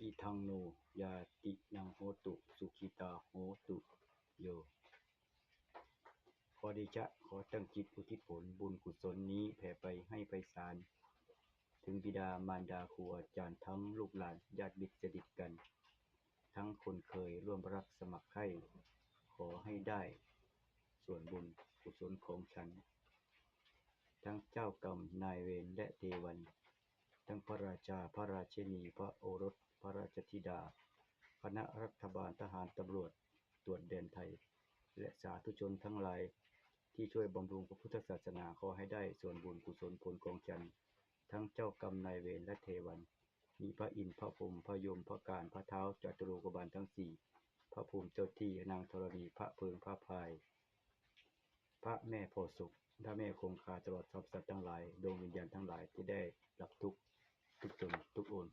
Idaṃ no ñātīnaṃ hotu, sukhitā hontu. ຂໍເດຊະ ຂໍຕັ້ງຈິດອຸທິດຜົນບຸນກຸສົນນີ້ແຜ່ໄປໃຫ້ໄພສານ ເຖິງບິດາມານດາ ຄູອາຈານ ທັງລູກຫຼານ ຍາດມິດສະໜິດກັນ ທັງຄົນເຄີຍຮ່ວມຮັກສະໝັກໃຄ່ ຂໍໃຫ້ໄດ້ສ່ວນບຸນກຸສົນຂອງສັນ ທັງເຈົ້າກຳນາຍເວນ ແລະ ເທວັນ ທັງພະລາຊາ ພະລາຊິນີ ພະໂອລົດ ພະລາຊະທິດາ ຄະນະລັດຖະບານ ທະຫານ ຕຳຫຼວດ ຕວດແດນໄທ ແລະ ສາທຸຊົນທັງຫຼາຍ ທີ່ຊ່ວຍບຳລຸງພະພຸດທະສາສະໜາ ຂໍໃຫ້ໄດ້ສ່ວນບຸນກຸສົນຜົນຂອງສັນ ທັງເຈົ້າກຳນາຍເວນ ແລະ ເທວັນ ມີພະອິນ ພະພົມ ພະຍົມ ພະການ ພະທ້າວຈະຕຸໂລກະບານທັງສີ່ ພະພູມເຈົ້າທີ່ ນາງທໍລະນີ ພະເພີງ ພະພາຍ ພະແມ່ພໍ່ສົກ ພະແມ່ຄົງຄາ ຕະຫຼອດສັບພະສັດທັງຫຼາຍ ດວງວິນຍານທັງຫຼາຍທີ່ໄດ້ຮັບທຸກທຸກຕົນທຸກໂອນ